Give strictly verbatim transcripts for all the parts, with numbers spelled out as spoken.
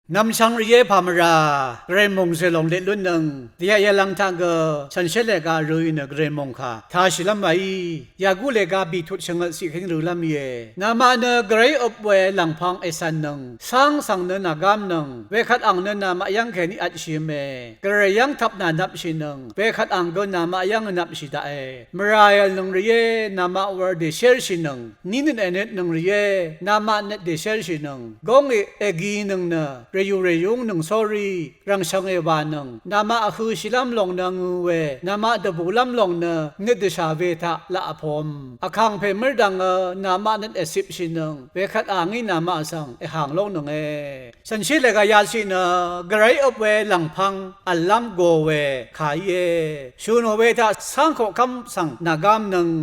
Nvmshvng rìé pà mvrà, gvray mòngzø̀ lòng leq lúnnøng, dvyaq yalvng taq gø shànshér lèga røì nø gvray mòng kà tashìlv́m wàí, yàgú lèga bìtut shvngøt ciq kèní rø̄lv́m íe. Namaq nø gvrayí øp we lv̀ngpv̄ng ècv̀nnøng, cáng svng nø nàgámnøng, wekvt àng nø namaq yv́ng kèní vtshìme, gvray yv́ng tvp nànvpshìnøng, wekvt àng gø namaq yv́ng vnvpshì daqe. Mvrà èv̀lnøng rìé, namaq wur dèshérshìnøng, ní nøt ènøtnøng rìé, namaq nøt dèshérshìnøng, góng iq èginøng nø, rèyù rèyúngnøng sórí, rv̀ngshv̀ng èwànøng, namaq vhø̄shìlv́m lòng nø ngø̄ we, namaq dvbùlv́m lòng nø nøt dvshà we taq laq vpōm. Vkàngpè mørdv̀ngø namaq nøt ècipshìnøng, wekvt àngí namaq svng èhàng lóngnønge. Shànshér lèga yaciq nø, gvrayí øp we lv̀ngpv̄ng v̀llv́m go we kà íe. Shø̀nò we taq cáng koqkv́m svng nàgámnøng,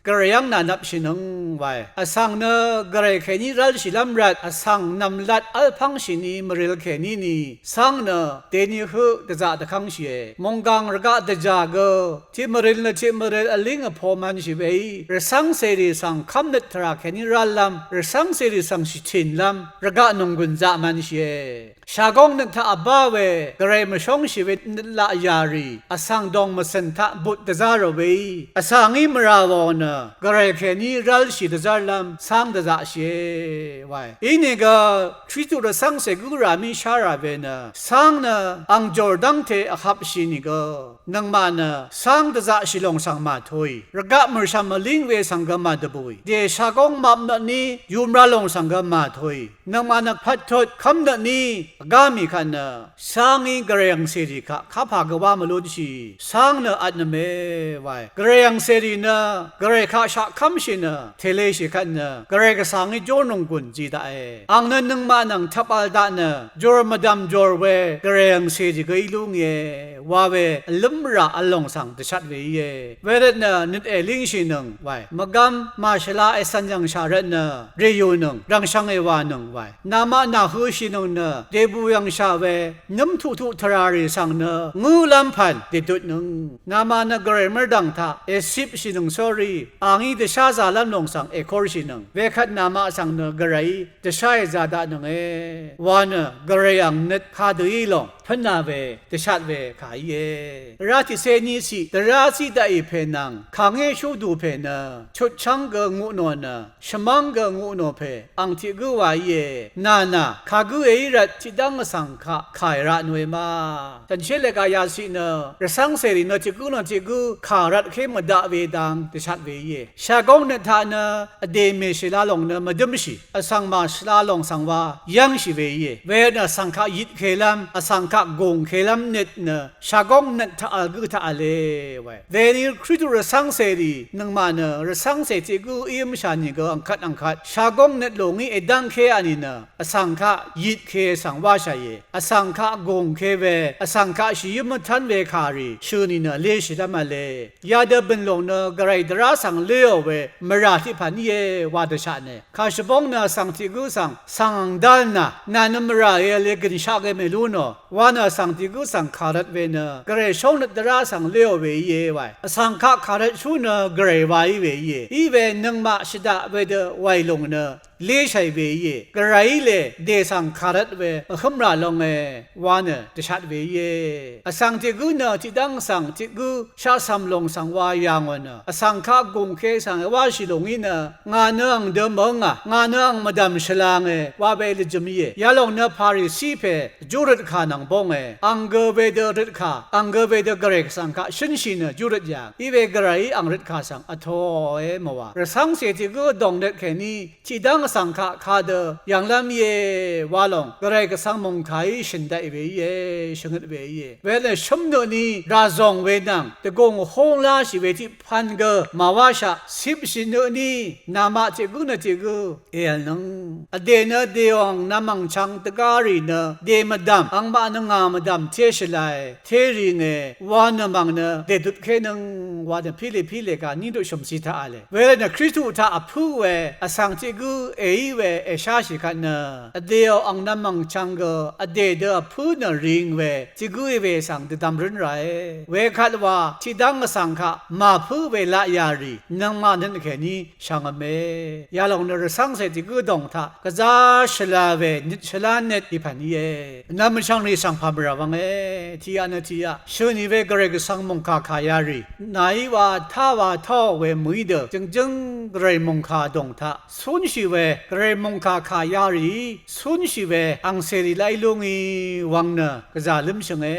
gvray yv́ng nànvpshìnøng wae. Vsvng nø gvray kèní rv́lshìlv́m rvt, vsvng nv̀mlat v́lpv́ngshìni mvril kèní ni, cáng nø dèni høq dvzaq dvkv́ngshìe. Mònggàng rvgaq dvjà gø, tiq mvril nø tiq mvril vlíng vpō mv̄nshì weí, rvcv́ng cèrì svng kv́mnøt tvrà kèní rv́llv́m, rvcv́ng cèrì svng shvtìnlv́m, rvgaq nònggùn zaq mv̄nshìe. Shagóng nøt taq vbá we, gvray mvshóngshì we nøt laq yà rì, vsvng dòng mvcø̀n taq but dvzá rò weí, vsvng í mvrà wò nø, gvray kèní rv́lshì dvzv́rlv́m, cáng dvzaqshìe, wae. Inìgø, Kristu rvcv́ngcè gǿ rà mí shá rà we nø, cáng nø, ang jòr dv́ngte vhvpshì nìgø, nøngmaq nø, cáng dvzaqshì lòng svng màtōì, rvgaq mø̀rshv̀m vlíng we svng gø màdvbùì, dè shagóng map nøtní, yumra lòng svng gø màtōì, nøngmaq nø pvttut kv́mnøtní vgá mì kvt nø, cángí gvray angcèrì kaq kapà gø wá mvlúnshì, cáng nø vtnvme wae. Gvray angcèrì nø, gvray kaq shaqkv́mshì nø, tèleshì kvt nø, gvray gvsvngí jórnònggùn zi daqe. Àng nø nøngmaq nvng tvpvl daq nø, jùr mvdv̀m jùr we, gvray angcèrì gø í lúngìe, wa we, vlǿmrà v̄l lòng svng dvshat we íe. Wervt nø nøt èlíngshìnøng wae. Mvgvm màshvla ècv̀n yv̀ngshà rvt nø, rèyùnøng, rv̀ngshv̀ng èwànøng wae. Namaq nàhø̄shìnøng nø, dèbù yv̀ngshà we, nǿm tuqtuq tvràrì svng nø, ngǿlv́m pv̀n, dèdutnøng. Namaq nø gvray mv́rdv̀ng taq, ècipshìnøng sórí, àngí dvsházalv́m lòng svng, èkórshìnøng. Wekvt namaq svng nø, gvrayí, dvsháì zādaqnønge. Wa nø, gvray ang nøt, kadø í lòng. Pǿnā we, dvshat we kà íe. Vrá tiqcé ní ciq, dvrá zí daqì pè nvng, kàngé shúdù pè nø, chutchv́ng gø nguqnò nø, shvmv́ng gø nguqnò pè, ang tiq gǿ wa íe. Nà nà, kagǿ èí rvt, tiqdv́ng vsvng kaq, kà èratnòe ma. Shànshér lèga yaciq nø, rvcv́ngcèrì nø tiq gǿ nø tiq gǿ, kà rvtké mvdaq we dang, dvshat we íe. Shagóng nøt taq nø, vdè mèshvla lòng nø mvdǿmshì, vsvng màshvla lòng svng wa yv́ngshì we íe. Wervtnø vsvng kaq yitkelv́m, vsvng kaq gòngkelv́m nøt nø, shagóng nøt taq vl gǿ taq v̄le wae. Dèni Kristu rvcv́ngcèrì, nøngmaq nø rvcv́ngcè tiq gǿ ív́mshà nìgø angkvt angkvt, shagóng nøt lò ngí èdv́ngkéá nìnø, vsvng kaq yitke svng wáshàìe. Vsvng kaq gòngke we, vsvng kaq shvyǿm mvtv́n we kàrì, shø̀ nìnø léshìlv́m v̄le. Yadø bø̀n lòng nø gvray dvrá svng léò we mvrà tiq pv̀n íe wa dvshaqne. Kàshvbóng nø vsvng tiq gǿ svng svng angdál nà, nà nø mvrà èvle gø̀nshaq we mèlú nò. Wa nø vsvng tiq gǿ svng kàrvt we nø gvray shóngnøt dvrá svng léò we íe wae. Vsvng kaq kàrvtshú nø gvray wa í we íe. Í we nøngmaq shvdaq wedø wàì lòng nø léshàì we íe. Gvrayí le dè svng kàrvt we vhǿmrà longe wa nø dvshat we íe. Vsvng tiq gǿ nø tiqdv́ng vsvng tiq gǿ shaqcv̀m lòng svng wa yà ngò nø vsvng kaq gùngke svng èwáshì lùngí nø ngà nø ang dø mø̀ǿngà, ngà nø ang mvdv̀m shvlange wa we lvjø̀m íe. Yalòng nø Parisi pè júrøt kà nvng bónge. Ang gø wedø røt kà, ang gø wedø gvray svng kaq shǿnshì nø júrøt yà. Í we gvrayí ang røt kà svng vtōòe mvwà. Rvcv́ngcè tiq gǿ dòngnøt kèní tiqdv́ng vsvng kaq kadø yv̀nglv́m íe wa lòng, gvray gvsvng mòngkàí shø̀n daqì we íe, shvngøt we íe. Wenø shǿm nø ni ràzòng we nvng dvgùng hóng láshì we tiq pvn gø màwáshaq cipshì nø ni namaq tiq gǿ nø tiq gǿ èv̀lnøng. Vdè nø dèòng nvmv̀ng chvng dvgá rì nø dè mvdv̀m, angmaq nø ngà mvdv̀m té shvlae, té ringe, wa nø mv̀ng nø dèdutkénøng wa nø pílè pílè kà ní dutshø̀m ci taq v̄le. Wervtnø Kristu taq vpǿ we vsvng tiq gǿ èí we èsháshì kvt nø vdèò angnvm angchvng gø vdè dø vpǿ nø ring we tiq gǿí we svng dvdvm rǿn ràe. Wekvt wa tiqdv́ng vsvng kaq màpǿ we laq yà rì nøngmaq nøt kèní shvngvme. Yalòng nø rvcv́ngcè tiq gǿ dòng taq gvzá shvla we nøt shvlá nøt ipv̀n íe. Vnvm vshvng rì svng pà mvrà wvnge. Tiqyaq nø tiqyaq shø̀n ì we Gvray Gvsvng mòngkà kà yarì nàí wa tá wa táò we mø̀í dø jø̀ngjǿng Gvray mòngkà dòng taq cúnshì we Gvray mòngkà kà yarìí cúnshì we angcèrì laqí lú ngì wvng nø gvzà lǿmshø̀nge.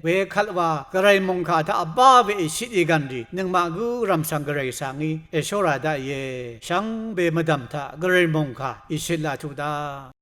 Wekvt wa Gvray mòngkà taq vbá we èshit ègv̀n rì nøngmaq gǿ rv̀m svng Gvray svng í èshó rà daqìe. Shvngbe mvdv̀m taq Gvray mòngkà èshit laq tuq daq